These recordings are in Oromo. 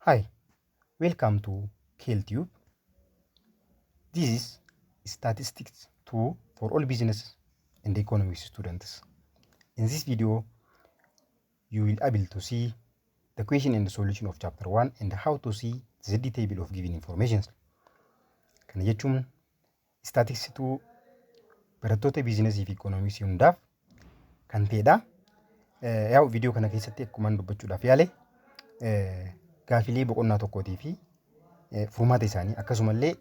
Hi, welcome to KLTube. This is Statistics 2 for all business and economics students. In this video, you will able to see the question and the solution of chapter 1 and how to see the table of given information. Kana jechuun Statistics 2 barattoota biizinasii fi ikoonomiksii hundaaf kan ta'edha. Yaa'u, viidiyoo kana keessatti akkuma dubbachuudhaaf yaale, gaafilee boqonnaa tokkootii fi furmaata isaanii, akkasumallee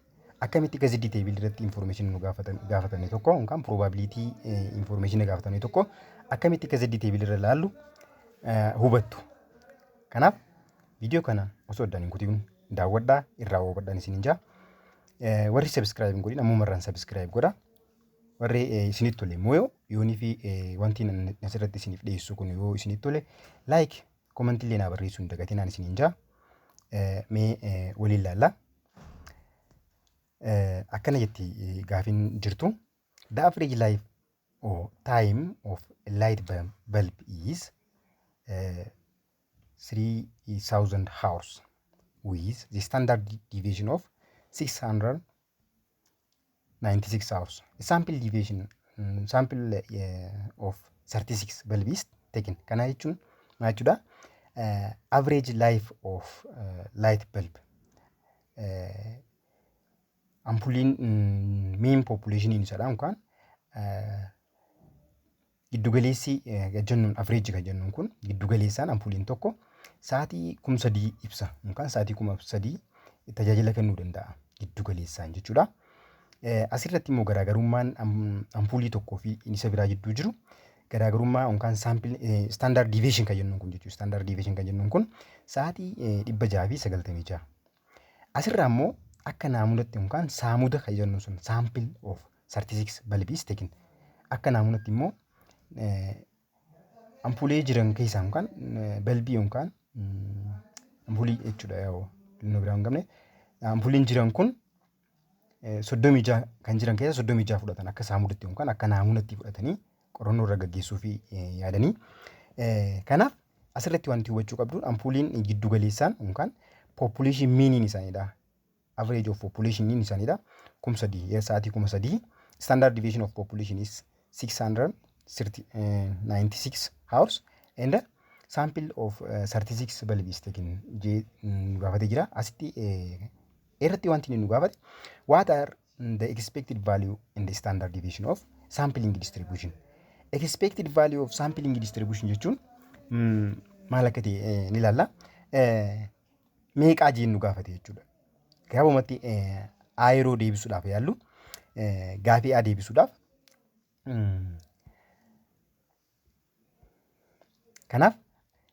akkamitti Z table irratti information nu gaafatame tokko yookaan probability information gaafatame tokko akkamitti Z table irra ilaallu hubattu. Kanaaf viidiyoo kana osoo addaan hin kutiin daawwadhaa, irraa hubadhaan isiniin jaa. Warri subscribe hin godhin ammumarraan subscribe godha. Warri isinitti tole immoo, yoonii fi wanti asirratti isiniif dhiyeessu kun yoo isinitti tole, like, comment illee naa barreessuu hin dagatinaan isiniin jaa. Mee waliin ilaalla. Akkana jetti gaafiin jirtu. The average life or time of a light bulb is 3000 hours with the standard deviation of 696 hours. A sample deviation sample of 36 bulb is taken. Kana jechuun maal jechuudha? Average life of light bulb, ampuliin mean population isaadha yookaan giddugaleessi jennuun, average kan jennuun kun, giddugaleessaan ampuliin tokko sa'aatii 3000 ibsa yookaan sa'aatii 3000 tajaajila kennuu danda'a giddugaleessaan jechuudha. Asirratti immoo garaagarummaan ampuulii tokkoo fi isa biraa jidduu jiru, garaagarummaa yookaan sample standard deviation kan jennuun kun jechuudha. Standard deviation kan jennuun kun sa'aatii 696. Asirraa immoo akka naamunatti yookaan saamuda kan jennu sun, sample of 36 bulbs taken, akka naamunatti immoo ampuulee jiran keessaa yookaan balbii yookaan ampuulii jechuudha, yoo filannoo biraa hin qabne, ampuuliin jiran kun 36 kan jiran keessa 36 fudhatan, akka saamudatti yookaan akka naamunatti fudhatanii qorannoo irra gaggeessuu fi yaadanii. Kanaaf asirratti wanti hubachuu qabdu, ampuuliin giddu galeessaan yookaan population meaniin isaaniidha. Average of population isaaniidha. 3000, sa'aatii 3000. Standard deviation of population is 696 hours and sample of 36 bulb is taken jee nu gaafatee jira. Asitti irratti wanti inni nu gaafate, what are the expected value in the standard deviation of sampling distribution? Expected value of sampling distribution jechuun maal akka ta'e ni ilaalla. Meeqaa jeen nu gaafate jechuudha. Gabaabumatti A yeroo deebisuudhaaf yaallu, gaafii A deebisuudhaaf, kanaaf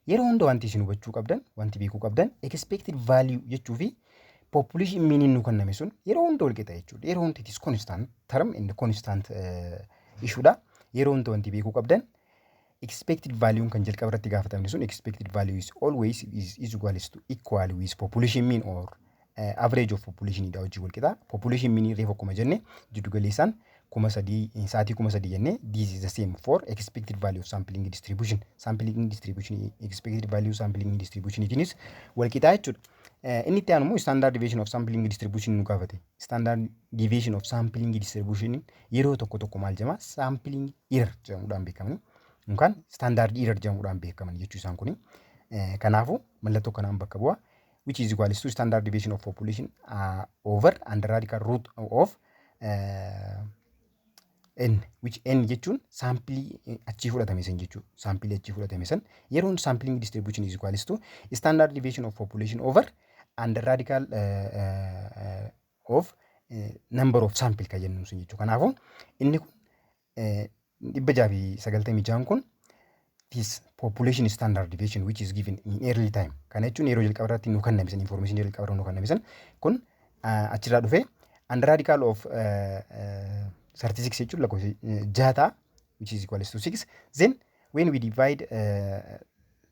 yeroo hunda wanti isin hubachuu qabdan, wanti beekuu qabdan, expected value jechuu fi population meaniin nu kenname sun yeroo hunda wal qixa jechuudha. Yeroo hunda it is constant term and constant issue dha. Yeroo hunda wanti beekuu qabdan, expected value kan jalqaba irratti gaafatamne sun, expected value is always is equal to equal with population mean or average of population dha wajjin wal qixa. Population mean reefu akkuma jenne jiddu galeessaan 3000, sa'aatii 3000 jenne. This is the same for expected value of sampling distribution. Sampling distribution, expected value sampling distribution itiinis wal qixaa jechuudha. Inni itti aanu immoo standard deviation of sampling distribution nu gaafate. Standard deviation of sampling distribution yeroo tokko tokko maal jedhama? Sampling error jedhamuudhaan beekamani. Yookaan standard error jedhamuudhaan beekaman jechuu isaan kuni. Kanaafuu mallattoo kanaan bakka bu'a. Which is equals to standard deviation of population over and radical root of n, which n jechuun saampilii achii fudhatame san jechuudha. Saampilii achii fudhatame san yeroon sampling distribution is equals to standard deviation of population over and radical of number of sample kan jennu sun jechuudha. Kanaafuu inni kun 696n kun this population standard deviation which is given in early time. Kana jechuun yeroo jalqaba irratti nu kenname san, information jalqaba irratti nu kenname san kun achirraa dhufee, and radical of 36 jechuun lakkoofsa jaha ta'a, which is equals to 6. Then when we divide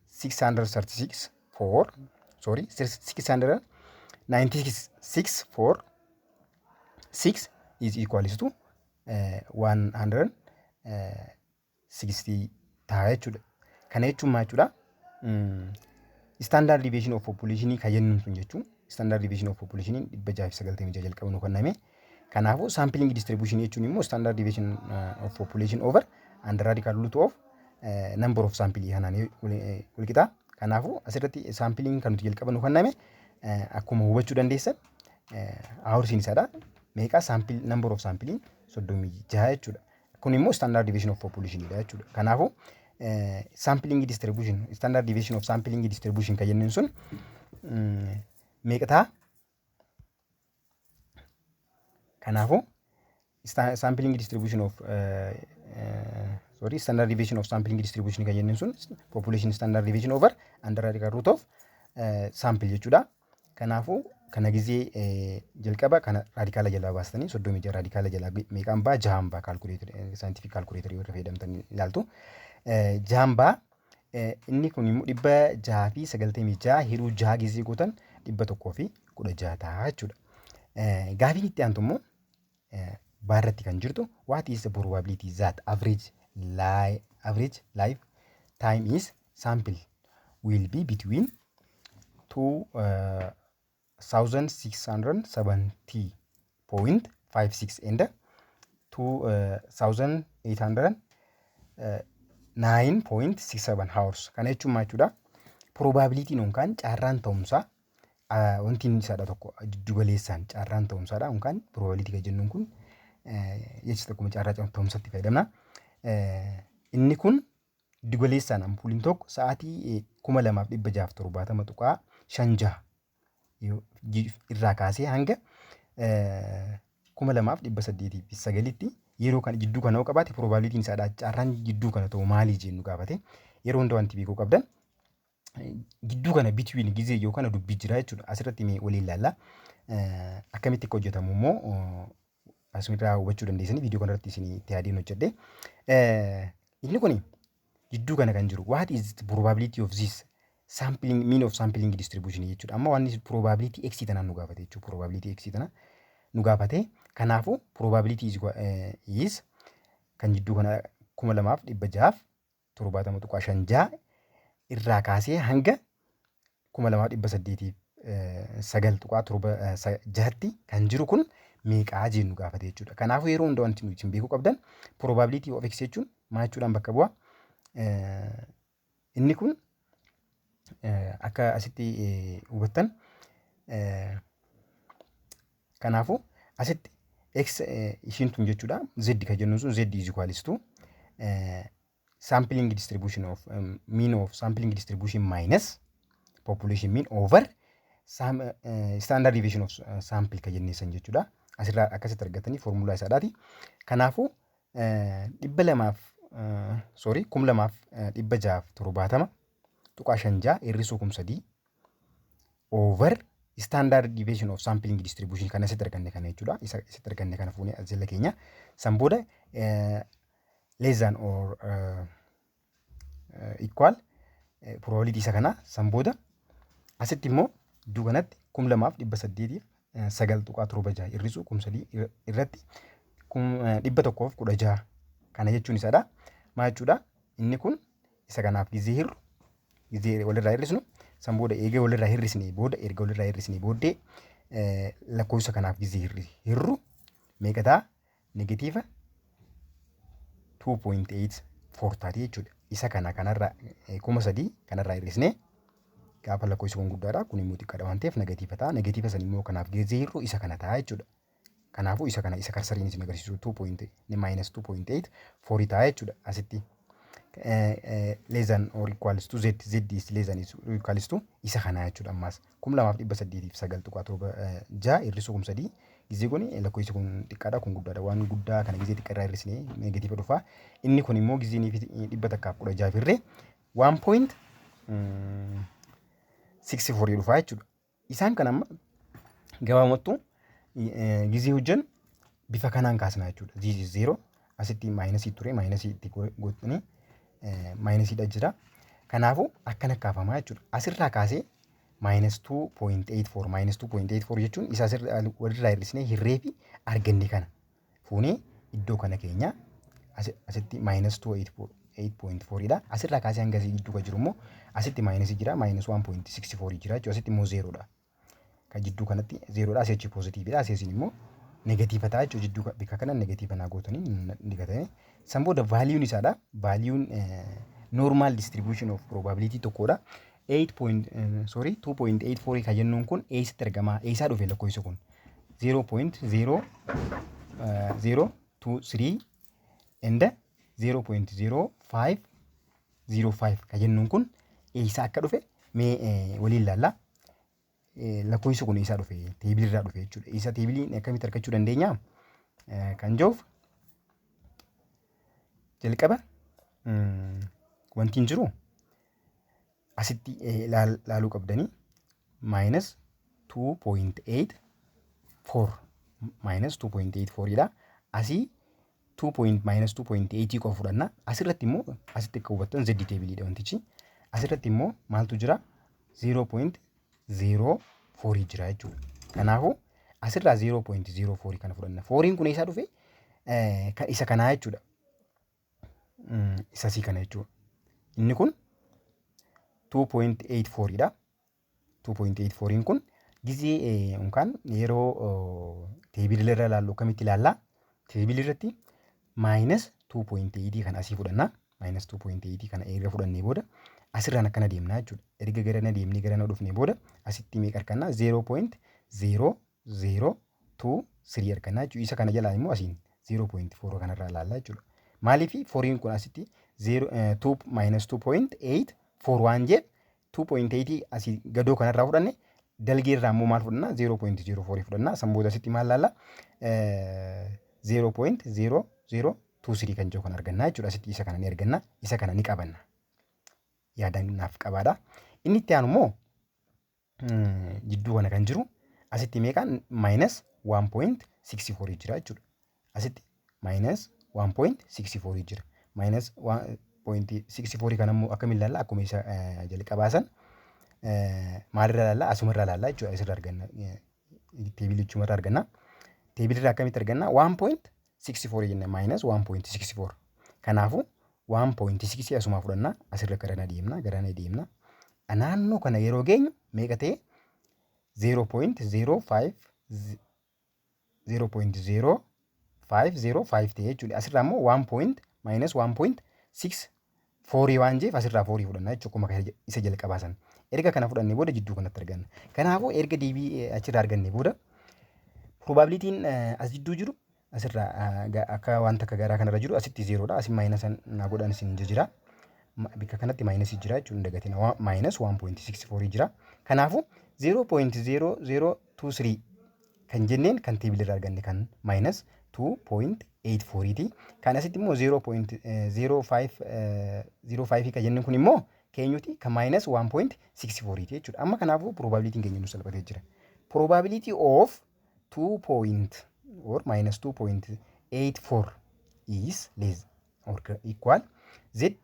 636 for, sorry, 696 for 6 is equals to 160 ta'a jechuudha. Kana jechuun maal jechuudha? Standard deviation of population kan jennuun sun jechuun standard deviation of population 696 jalqaba nu kenname. Kanaafuu sampling distribution jechuun immoo standard deviation of population over under radical root of number of sample kanaan wal qixa. Kanaafuu asirratti sampling kan nuti jalqaba nu kenname akkuma hubachuu dandeessan hoursiin isaadha. Meeqa? Sample number of sampling 36 jechuudha. Kun immoo standard deviation of population dha jechuudha. Kanaafuu sampling distribution, standard deviation of sampling distribution kan jennuun sun meeqa ta'a? Kanaafuu sampling distribution of, sorry, standard deviation of sampling distribution kan jennuun sun population standard deviation over under radical root of sample jechuudha. Kanaafuu kana gizee jalqaba kana radicala jalaa baastanii 36 radicala jalaa meeqaan baa? Jahaan baa. Calculator, scientific calculator warra fayyadamtan ilaaltu. Jahaan baa. Inni kun immoo 696 hiruu jaha gizee gootan 116 ta'a jechuudha. Gaafiin itti aantu immoo baarratti kan jirtu, what is the probability that average life time is sample will be between 2670.56 and 2809.67 hours? Kana jechuun maal jechuudha? Probabilityn yookaan carraan ta'umsaa wanti inni isaadha tokko jiddu galeessaan carraan ta'umsaadha yookaan probability kan jennuun kun jecha tokkuma carraa ta'umsatti fayyadamna. Inni kun giddu galeessaan ampuuliin tokko sa'aatii 2670.56 irraa kaasee hanga 2809tti yeroo kana jidduu kana yoo qabaate, probabilityn isaadha carraan jidduu kana ta'u maalii jennu gaafate. Yeroo hunda wanti beekuu qabdan gidduu kana, between gizee yoo kana dubbii jira jechuudha. Asirratti mee waliin ilaalla. Akkamitti akka hojjetamu immoo asirraa hubachuu dandeessanii viidiyoo kanarratti isin itti yaadeen hojjedhe. Inni kun jidduu kana kan jiru, what is the probability of this sampling mean of sampling distribution jechuudha. Amma waan probability x tanaan nu gaafate jechuudha. Probability x tana nu gaafate. Kanaafuu probability is kan jidduu kana 2670.56 irraa kaasee hanga 2809.76tti kan jiru kun meeqaa jennu gaafate jechuudha. Kanaafuu yeroo hunda wanti nuti beekuu qabdan probability of x jechuun maal jechuudhaan bakka bu'a? Inni kun akka asitti hubattan, kanaafuu asitti x ishiin tun jechuudha, z kan jennu sun z is equals to sampling distribution of mean of sampling distribution minus population mean over standard deviation of sample kan jennee san jechuudha. Asirraa akkasitti argatanii foormulaa isaadhaati. Kanaafuu 200f, sorry, 2670.56 hir'isuu 3000 over standard deviation of sampling distribution kan asitti arganne kana jechuudha. Isa asitti arganne kana fuunee as jala keenya. San booda less than or equal probability isa kana. San booda asitti immoo iddoo kanatti 2809.76 hir'isuu 3000 irratti 116 kana jechuun isaadha. Maal jechuudha? Inni kun isa kanaaf gizee hirru, gizee walirraa hir'isnu, san booda eega walirraa hir'isnee booda, erga walirraa hir'isnee booddee lakkoofsa kanaaf gizee hirru meeqa ta'a? Negative 2.84 taati jechuudha. Isa kana kanarraa 3000 kanarraa hir'isnee gaafa lakkoofsi kun guddaadha, kun immoo xiqqaadha waan ta'eef negative ta'a. Negative san immoo kanaaf gizee hirru isa kana ta'a jechuudha. Kanaafuu isa kana isa cursoriin isin agarsiisu 2 minus 2.8 ta'a jechuudha asitti. Less than or equals to z, z is less than or equals to isa kanaa jechuudha. Ammaas 2809.76 hir'isuu 3000 gizee kun lakkoofsi kun xiqqaadha, kun guddaadha. Waan guddaa kana gizee xiqqaa irraa hir'isnee negative dhufa. Inni kun immoo gizee 116 hirree 1.64 dhufa jechuudha. Isaan kan amma gabaabattuu gizee hojjennu bifa kanaan kaasna jechuudha. This is zero, asitti minusii ture, minusii itti gootanii minusiidha jira. Kanaafuu akkana kaafamaa jechuudha. Asirraa kaasee minus 2.84, minus 2.84 jechuun isa asirraa walirraa hir'isnee hirree fi arganne kana fuunee iddoo kana keenya asitti minus 2.84 8.4 dha. Asirraa kaasee hanga asii gidduu kan jiru immoo asitti minusii jira, minus 1.64 jira jechuudha. Asitti immoo zeeroodha. Kan jidduu kanatti zeeroodha. Asii achi positivedha. Asii asiin immoo negative ta'a jechuudha. Jidduu bika kana negative naa gootanii digatanii. San booda valueun isaadha. Valueun normal distribution of probability tokkodha. 8 point, sorry, 2.84 kan jennuun kun eessatti argama? Eessaa dhufe lakkoofsi kun? 0.0023 and 0.0505 kan jennuun kun eessaa akka dhufe mee waliin ilaalla. Lakkoofsi kun eessaa dhufe? Tableii irraa dhufe jechuudha. Isa tableiin akkamitti argachuu dandeenya? Kan jiruuf jalqaba wanti hin jiru asitti ilaaluu qabdanii minus 2.84, minus 2.84 dha. Asii 2 minus 2.8 qofa fudhanna. Asirratti immoo asitti akka hubattan z tableiidha wantichi. Asirratti immoo maaltu jira? 0.04 jira jechuudha. Kanaafuu asirraa 0.04 kana fudhanna. Fouriin kun eessaa dhufe? Kan isa kanaa jechuudha. Isa asii kana jechuudha. Inni kun 2.84 dha. 2.84 kun gizee yookaan yeroo tableii irra ilaallu akkamitti ilaallaa? Tableii irratti minus 2.8 kana asii fudhanna. Minus 2.8 kana erga fudhannee booda asirraan akkana deemnaa jechuudha. Erga garana deemnee garana dhufnee booda asitti meeqa argannaa? 0.0023 argannaa jechuudha. Isa kana jalaa immoo asiin 0.4 kanarraa ilaallaa jechuudha. Maaliif fouriin kun asitti 0 2 minus 2.84 waan jedhe 2.8 asii gadoo kanarraa fudhanne, dalgee irraa immoo maal fudhannaa? 0.04 fudhannaa. San booda asitti maal laalla? 0.0023 kan jiru kan argannaa jechuudha. Asitti isa kana ni arganna, isa kana ni qabanna. Yaadaan naaf qabaadha. Inni itti aanu immoo jidduu kana kan jiru asitti meeqaan minus 1.64 jira jechuudha. Asitti minus 1.64 jira. Minus 1.64 kana immoo akkamiin ilaalla? Akkuma isa jalqabaa san maalirraa ilaalla? Asumarraa ilaalla jechuudha. Asirraa arganna. Tableichumarraa arganna. Tableirraa akkamitti arganna? 1.64 jenna, minus 1.64. Kanaafuu 1.6 asumaa fudhanna. Asirra garana deemna, garana deemna. Naannoo kana yeroo geenyu meeqa ta'e? 0.05 0.0505 ta'e jechuudha. Asirraa immoo 1 point minus 1.64 waan jeef asirraa fourii fudhanna jechuudha, akkuma isa jalqabaa sana. Erga kana fudhannee booda jidduu kanatti arganna. Kanaafuu erga deebii achirraa argannee booda probabilityn as jidduu jiru asirraa akka wanta akka garaa kanarra jiru asitti zeeroodha. Asin minus naa godhan isin jira. Bakka kanatti minusii jira jechuun hin dagatina. Minus 1.64 jira. Kanaafuu 0.0023 kan jenneen kan tableii irraa arganne kan minus 2.84 ti. Kan asitti immoo 0.0505 kan jenneen kun immoo keenyuti kan minus 1.64 ti jechuudha. Amma kanaafuu probabilityn keenya nu salphatee jira. Probability of 2 point or minus 2.84 is less or equal z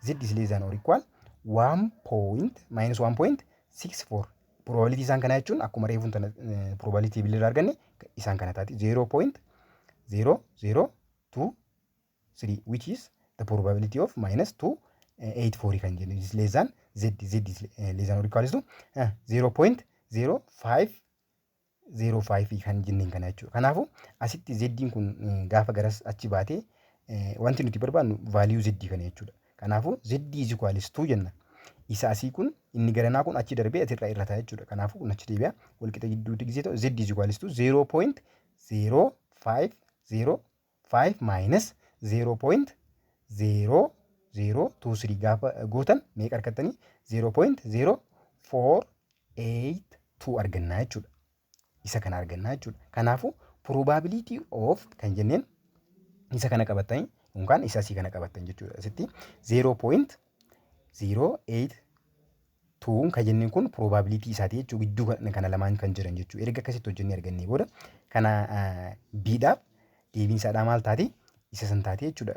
z is less than or equal 1 point minus 1.64. Probability isaan kana jechuun akkuma reefuun tana probability tableii irraa arganne isaan kana taati, 0.0023, which is the probability of minus 284 kan jennu is less than z z is less than or equal to 0.0505 kan jenneen kana jechuudha. Kanaafuu asitti zeddiin kun gaafa garas achi baatee wanti nuti barbaannu value zeddii kana jechuudha. Kanaafuu z is equals to jenna. Isa asii kun inni garanaa kun achi darbee asirraa irrataa jechuudha. Kanaafuu kun achi deebi'a. Walqixa gidduutti gisee ta'u z is equals to 0.0505 minus 0.0023 gaafa gootan meeqa argattanii? 0.0482 argannaa jechuudha. Isa kana argannaa jechuudha. Kanaafuu probability of kan jenneen isa kana qabattanii yookaan isa asii kana qabattan jechuudha. Asitti 0.082 kan jenneen kun probability isaati jechuudha. Gidduu kana lamaan kan jiran jechuudha. Erga akkasitti hojjennee argannee booda kana biidhaaf deebiin isaadhaa maal taati? Isa san taati jechuudha.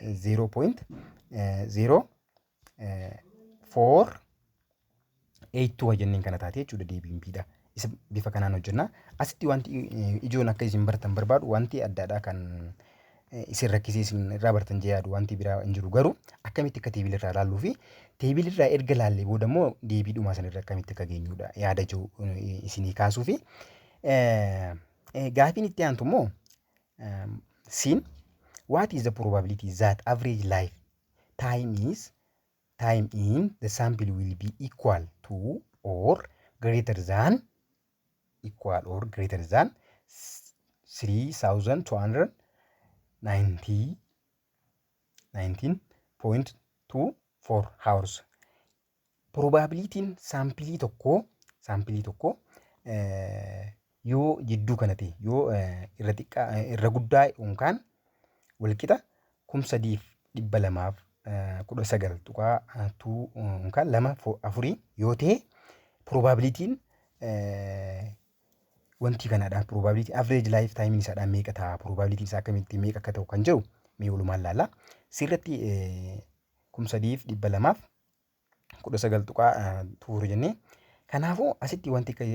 0.0482 jenneen kana taate jechuudha deebiin biidha. Isa bifa kanaan hojjenna. Asitti wanti ijoon akka isin bartan barbaadu wanti addaadha kan Isin rakkisee isin irraa bartan jee yaadu wanti biraa hin jiru, garuu akkamitti akka table irraa ilaalluu fi table irraa erga laallee booda immoo deebii dhumaa sanirra akkamitti akka geenyudha yaada jiru isinii kaasuu fi gaafiin itti aantu immoo siin, what is the probability that average life time is time in the sample will be equal to or greater than, equal or greater than 3290 19.24 hours? Probabilityn sample tokkoo yoo jidduu kana ta'e, yoo irra xiqqaa irra guddaa yookaan walqixa 3219.2 yookaan 2 afurii yoo ta'e, probabilityn wanti kanadha. Probability average life time isaadhaan meeqa ta'a? Probabilityn isaa akkamitti meeqa akka ta'u kan jiru mee walumaan laalla. Sirratti 3219.2 jennee, kanaafuu asitti wanti akka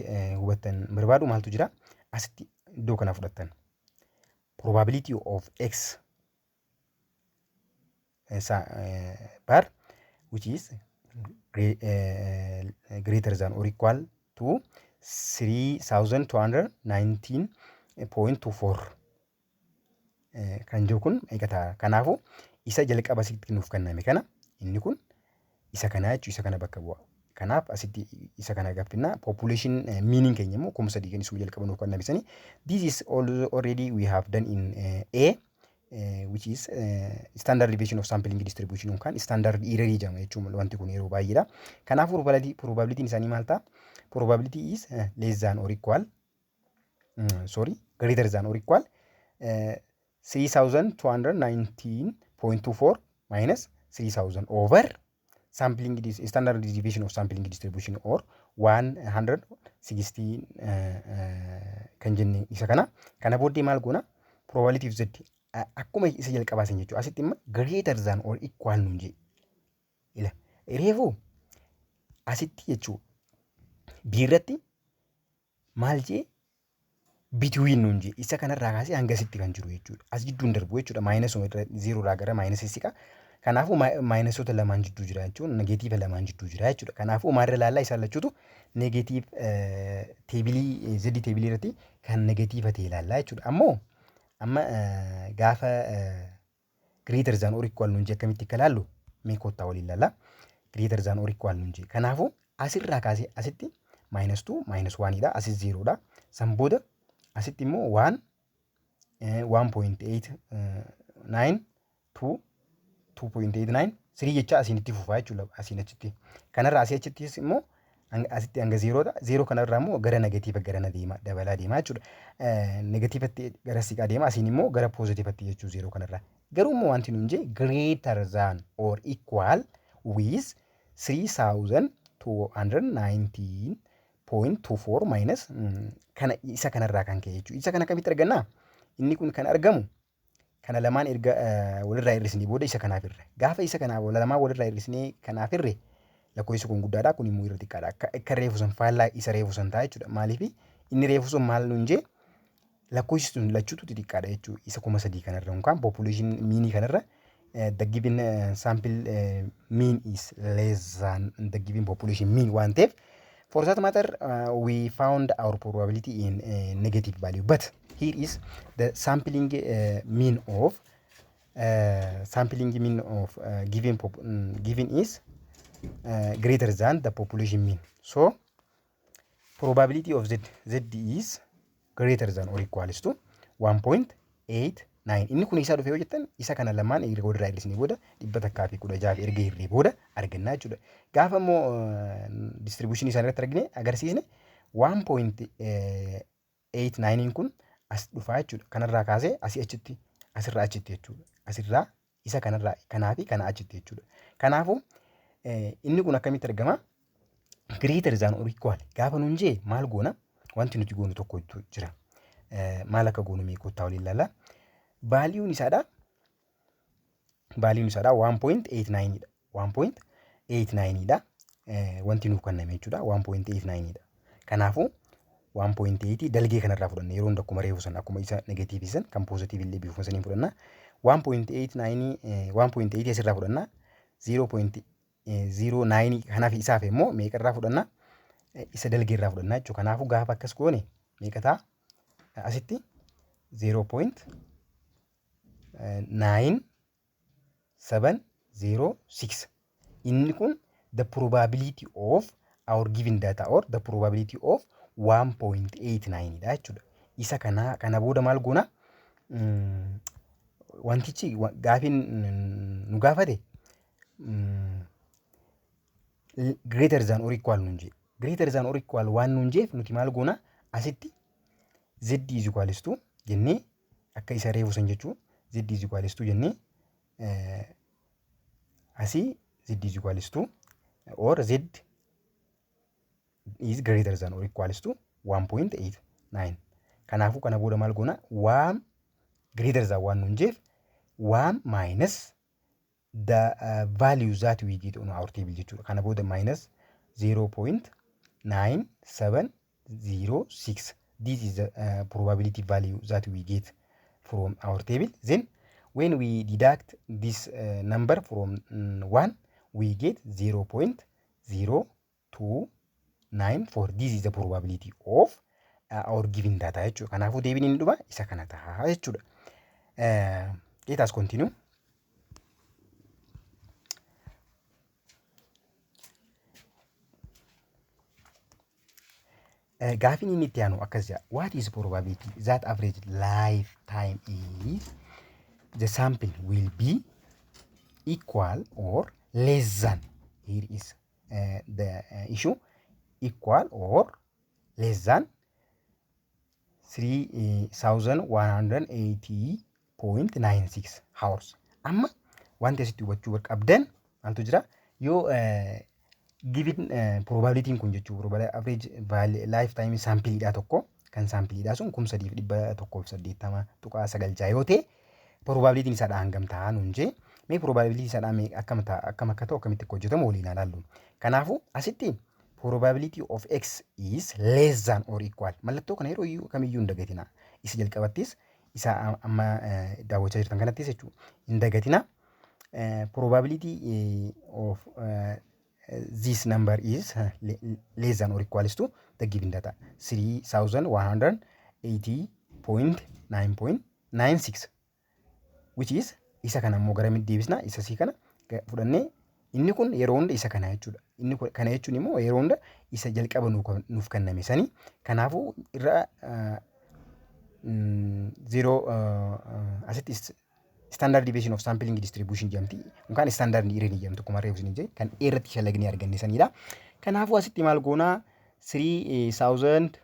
hubattan barbaadu maaltu jira? Asitti iddoo kana fudhattan. Probability of x bar which is greater than or equal to 3219.24 kan jiru kun meeqa ta'a? Kanaafuu isa jalqaba asitti nuuf kenname kana, inni kun isa kana jechuun isa kana bakka bu'a. Kanaaf asitti isa kana gaffinnaa, population meaniin keenya immoo 3000 kan isuma jalqaba nuuf kenname sani. This is already we have done in A, which is standard deviation of sampling distribution yookaan standard error jedhama jechuun wanti kun yeroo baay'eedha. Kanaafuu probabilityn isaanii maal ta'a? Probability is less than or equal, sorry, greater than or equal 3219.24 minus 3000 over sampling standard deviation of sampling distribution or 116 kan jenne isa kana. Kana booddee maal goona? Probability of z akkuma isa jalqabaa san jechuudha. Asitti immoo greater than or equal nuun jee. Ila reefu asitti jechuu biirratti maal jee? Between nuun jee, isa kanarraa kaasee hanga asitti kan jiru jechuudha. As jidduun darbu jechuudha. Minusuma irra zero irraa gara minus siqa. Kanaafuu minusoota lamaan jidduu jira jechuun negative lamaan jidduu jira jechuudha. Kanaafuu maalirra ilaallaa? Isaan lachuutu negative table, z table irratti kan negative ta'e ilaallaa jechuudha. Ammoo amma gaafa greater than or equal nuun jee akkamitti akka ilaallu mee kottaa waliin ilaallaa. Greater than or equal nuun jee. Kanaafuu asirraa kaasee asitti minus 2 minus 1 dha. Asis 0 dha. San booda asitti immoo 1 1.8 9 2 2.89 3 jecha asiin itti fufaa jechuudha asiin achitti. Kanarraa asii achittis immoo asitti hanga zerodha. Zero kanarraa immoo gara negative gara na deema, dabalaa deema jechuudha. Negativetti gara siqaa deema, asiin immoo gara positivetti jechuu zero kanarraa. Garuu immoo wanti nuun jee greater than or equal with 3219.24 minus kana, isa kanarraa kan ka'e jechuudha. Isa kana akkamitti argannaa? Inni kun kan argamu kana lamaan erga walirraa hir'isnee booda isa kanaaf irra. Gaafa isa kanaaf lamaan walirraa hir'isnee kanaaf irre, lakkoofsi kun guddaadha, kun immoo irra xiqqaadha. Akka reefu sun faallaa isa reefu sun ta'a jechuudha. Maaliif? Inni reefu sun maal nuun jee? Lakkoofsi sun lachuutu xixiqqaadha jechuudha. Isa 3000 kanarra yookaan population meanii kanarra the given sample mean is less than the given population mean waan ta'eef, for that matter we found our probability in negative value. But here is the sampling mean of sampling mean of given is greater than the population mean, so probability of z is greater than or equals to 1.89. Inni kun isaa dhufe yoo jettan, isa kana lamaan erga walirraa hir'isnee booda 116 erga hirree booda argannaa jechuudha. Gaafa immoo distribution isaanii irratti argine agarsiisne, 1.89 kun as dhufaa jechuudha. Kanarraa kaasee asii achitti, asirraa achitti jechuudha. Asirraa isa kanarraa kanaa fi kana achitti jechuudha. Kanaafuu inni kun akkamitti argama? Greater than or equal gaafa nuun jee maal goona? Wanti nuti goonu tokko jira. Maal akka goonu mee kottaa waliin ilaalla. Valueun isaadha. Valueun isaadha 1.89 dha. 1.89 dha. Wanti nuuf kenname jechuudha 1.89 dha. Kanaafuu 1.8 dalgee kanarraa fudhanna yeroo hunda, akkuma reefu sana, akkuma isa negative san kan positive illee bifuma saniin fudhanna. 1.89, 1.8 asirraa fudhanna, 0.09 kanaaf isaaf immoo meeqarraa fudhanna? Isa dalgeerraa fudhanna jechuudha. Kanaafuu gaafa akkas goone meeqa ta'a? Asitti 0.9706. Inni kun the probability of our given data or the probability of 1.89 dha jechuudha. Isa kana booda maal goona? Wantichi gaafiin nu gaafate greater than or equal nuun jee. Greater than or equal waan nuun jeef nuti maal goona? Asitti z is equals to jennee, akka isa reefu san jechuu, z is equals to jennee, asii z is equals to or z is greater than or equals to 1.89. Kanaafuu kana booda maal goona? Waan greater than waan nuun jeef 1 minus the value that we get on our table jechuudha. Kana booda minus 0.9706. This is the probability value that we get from our table. Then when we deduct this number from 1, we get 0.0294. This is the probability of our given data jechuudha. Kanaafuu deebiin inni dhuma isa kana ta'a jechuudha. Let us continue. Gaafiin inni itti aanu akkas jedha. What is probability that average lifetime is the sample will be equal or less than? Here is the issue: equal or less than 3180.96 hours. Amma wanti asitti hubachuu qabdan maaltu jira? Yoo given probability kun jechuu average lifetime sampleidha tokko kan sampleidha sun 3180.96 yoo ta'e, probability isaadha hangam ta'a nuun jee. Mee probability isaadha akkam ta'a, akkam akka ta'u, akkamitti akka hojjetamu waliin ilaallu. Kanaafuu asitti probability of x is less than or equal, mallattoo kana yeroo iyyuu kamiyyuu hin dagatina. Isa jalqabattis, isa amma daawwachaa jirtan kanattis jechuudha, hin dagatina. Probability of this number is less than or equals to the given data 3180.9.96, which is isa kana immoo gara deebisna. Isa sii kana fudhannee, inni kun yeroo hunda isa kana jechuudha. Inni kana jechuun immoo yeroo hunda isa jalqaba nuuf kenname sanii. Kanaafuu irra zero asitti standard deviation of sampling distribution jedhamti yookaan standard error jedhamtu, akkuma reefu isin jedhe kan irratti shalagnee arganne sanidha. Kanaafuu asitti maal goonaa? 3100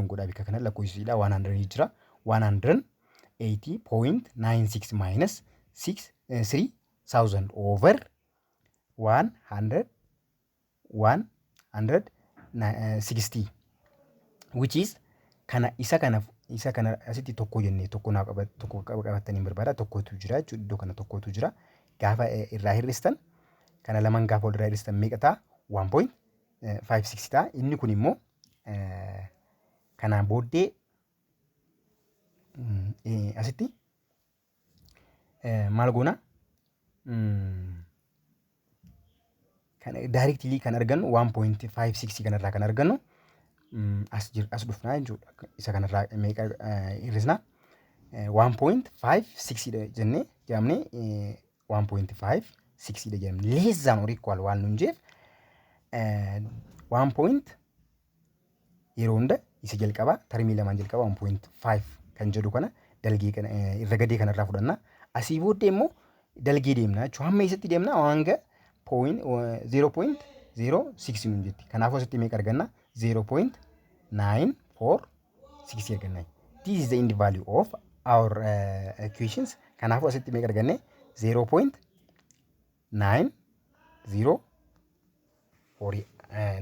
godha. Bikka kana lakkoofsiidha, 100 jira. 180.96 minus 6 3000 over 100 160, which is kana isa kana asitti tokko jennee, tokko naa qaba, tokko qabattanii barbaada. Tokkotu jira jechuudha. Iddoo kana tokkotu jira. Gaafa irraa hir'istan, kana lamaan gaafa walirraa hir'istan meeqa ta'a? 1.56 ta'a. Inni kun immoo kanaan booddee asitti maal goona? Directly kan argannu 1.56 kanarraa kan argannu as jira, as dhufnaa jechuudha. Isa kanarraa meeqa hir'isna? 1.56 dha jennee jedhamnee, 1.56 dha jedhamne. Less than or equal waan nuun jeef 1 point yeroo hunda isa jalqabaa, termii lamaan jalqabaa 1.5 kan jedhu kana dalgee kana irra gadee kanarraa fudhanna. Asii booddee immoo dalgee deemna jechuudha. Hamma isatti deemna hanga point 0.06 nuun jetti. Kanaafuu asitti meeqa arganna? 0.946 arganna. This is the end value of our equations. Kanaafuu asitti meeqa arganne? 0.90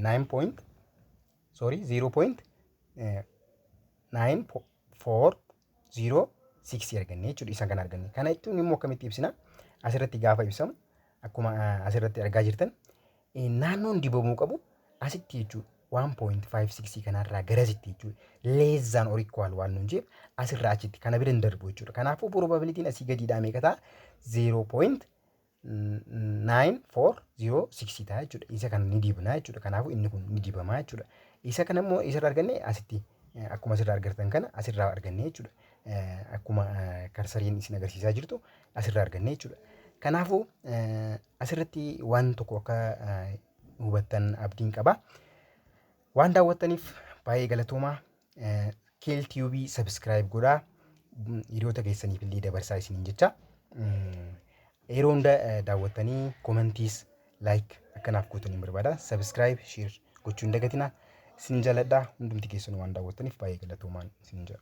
9 point, sorry, 0.9406 arganne jechuudha. Isaan kana arganne. Kana jechuun immoo akkamitti ibsina? Asirratti gaafa ibsamu akkuma asirratti argaa jirtan, naannoon dibamuu qabu asitti jechuudha. 1.56 kanarraa garasitti jechuudha. Less than or equal waan nuun jeef asirraa achitti kana bira hin darbu jechuudha. Kanaafuu probabilityn asii gadiidhaa meeqa ta'a? 0.9406 ta'a jechuudha. Isa kana ni dibna jechuudha. Kanaafuu inni kun ni dibamaa jechuudha. Isa kana immoo isarraa arganne, asitti akkuma asirraa argattan kana asirraa arganne jechuudha. Akkuma cursoriin isin agarsiisaa jirtu asirraa arganne jechuudha. Kanaafuu asirratti waan tokko akka hubattan abdiin qaba. Waan daawwattaniif baay'ee galatoomaa. Keel Tube subscribe godhaa. Hiriyoota keessaniif illee dabarsaa isiniin jecha. Yeroo hunda daawwattanii commentiis like akkanaaf gootanii barbaada. Subscribe, share gochuu hin dagatinaa. Isin jaaladha. Hundumti keessanuu waan daawwattaniif baay'ee galatoomaan isin jedha.